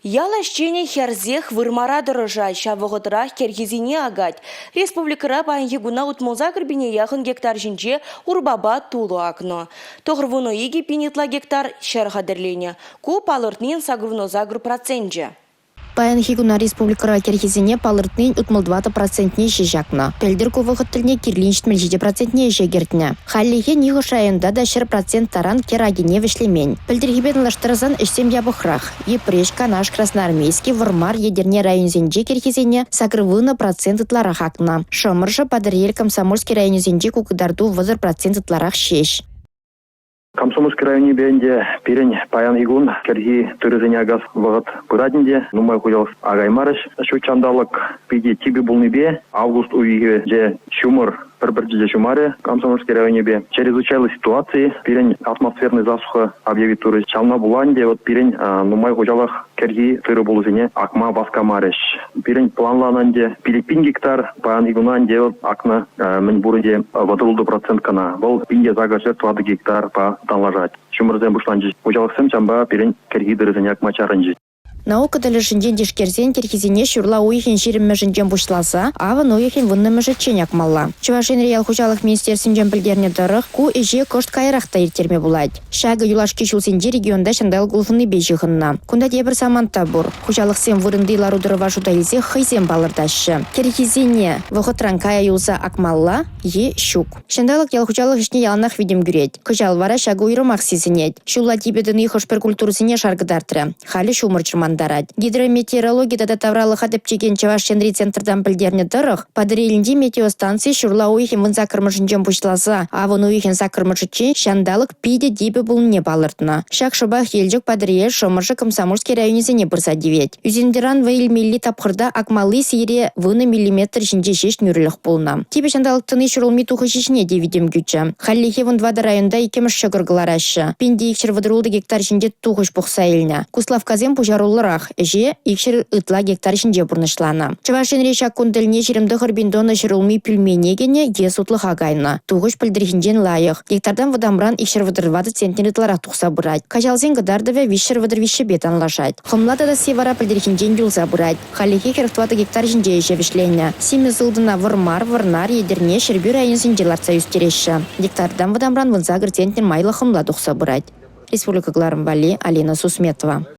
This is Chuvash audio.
Ял ӗҫченӗ хӗрсех вырмара тӑрӑшать, ҫав вӑхӑтрах кӗрхисене акать. Республикӑра паянхи куна 68 пине яхӑн гектар ҫинче урпапа тулӑ акнӑ. 92 пин ытла гектар ҫӗр хатӗрленӗ. Ку палӑртнин 88 проценчӗ. Паянхи куна республикӑра кӗрхисене палӑртнин 64 процентне ҫеҫ акнӑ. Пӗлтӗр ку вӑхӑт тӗлне кирлин 77 процентне ӗҫе кӗртнӗ. Хальлӗхе нихӑш районта та 100% таран кӗр акине вӗҫлемен. Пӗлтӗрхипе танлаштарсан ӗҫсем япӑхрах. Йӗпреҫ, Канаш, Красноармейски, Вӑрмар, Етӗрне районӗсенче кӗрхисене 80% ытларах акнӑ. Шӑмӑршӑ, Патӑрьел, Комсомольски районӗсенче ку кӑтарту 30% ытларах ҫеҫ. Комсомольски районӗпе ӗнтӗ пирӗн паянхи кун кӗрхи тырӑсене акас вӑхӑт пырать ӗнтӗ. Нумай хуҫалӑх акаймарӗҫ. Ҫут ҫанталӑк питӗ типӗ пулнипе август уйӑхӗнче ҫумӑр пӗр пӗрчӗ те ҫумарӗ Комсомольски районӗпе. Чрезвычайлӑ ситуаци пирӗн атмосферный засуха объявить турӗҫ. Ҫавна пула ӗнтӗ вот пирӗн нумай хуҫалӑх кӗрхи тырӑ-пулӑсене акма васкамарӗҫ. Пирӗн планланӑ ӗнтӗ 5000 гектар, паянхи куна ӗнтӗ акнӑ мӗн пур ӗнтӗ 36% кӑна. Вӑл 1804 гектарпа танлашать. Ҫумӑрсем пуҫланчӗҫ. Хуҫалӑхсем ҫавӑнпа пирӗн кӗрхи тырӑсене акма чарӑнчӗҫ. Наука тӗлӗшӗнчен тишкерсен кӗрхисене ҫурла уйӑхӗн 20-мӗшӗнчен пуҫласа авӑн уйӑхӗн 10-мӗшӗччен акмалла. Чӑваш Енри ял хуҫалӑх министерствинчен пӗлтернӗ тӑрӑх, ку ӗҫе кӑшт каярах та ирттерме пулать. Ҫакӑ юлашки ҫулсенче регионта ҫанталӑк улшӑннипе ҫыхӑннӑ. Кунта тепӗр самант та пур. Хуҫалӑхсем вырӑнти лару-тӑрӑва шута илсе хӑйсем палӑртаҫҫӗ. Кӗрхисене вӑхӑтран кая юлса акмалла е ҫук. Ҫанталӑк ял хуҫалӑх ӗҫне яланах витӗм кӳрет. Кӑҫал вара ҫакӑ уйрӑмах сисӗнет. Ҫулла типӗ тӑни хӑш-пӗр культурӑсене шар кӑтартрӗ. Халӗ ҫумӑр чӑрмантарать. Гидрометеорологи тата тавралӑха тӗпчекен Чӑваш Енри центртан пӗлтернӗ тӑрӑх, Патӑрьелӗнчи метеостанци ҫурла уйӑхӗн 18-мӗшӗнчен пуҫласа авӑн уйӑхӗн 8-мӗшӗччен ҫанталӑк питӗ типӗ пулнине палӑртнӑ. Ҫак шӑпах Елчӗк, Патӑрьел, Шӑмӑршӑ, Комсомольски районӗсене пырса тивет. Ӳсентӑран вӑй илмелли тапхӑрта акмалли сийре вунӑ миллиметр ҫинче ҫеҫ нӳрӗлӗх пулнӑ. Типӗ ҫанталӑк тӑни ҫӗрулми тухӑҫӗ ҫине те витӗм кӳчӗ. Хальлӗхе 14 районта иккӗмӗш ҫӑкӑр кӑлараҫҫӗ. 1236 гектар ҫинче тухӑҫ пухса илнӗ. Куславккасем пуҫаруллӑрах ӗҫе 200 ытла гектар ҫинче пурнӑҫланӑ. Чӑваш Енре ҫак кун тӗлне 29 пин тонна ҫӗрулми пӳлмене кӗнӗ е сутлӑха кайнӑ. Тухӑҫ пӗлтӗрхинчен лайӑх. Гектартан вӑтамран 234 центнер ытларах тухса пырать. Каҫалсен кӑтартӑвӗ 333-пе танлашать. Хӑмла татасси вара пӗлтӗрхинчен юлса пырать. Хальлӗхе 44 гектар ҫинче ӗҫе вӗҫленнӗ. Симӗс ылтӑна Вӑрмар, Вӑрнар, Етӗрне, Ҫӗрпӳ районӗсенче лартса ӳстереҫҫӗ. Гектартан вӑтамран 18 центнер майлӑ хӑмла тухса пырать. Республика кӑларӑм валли Алина Сусметова.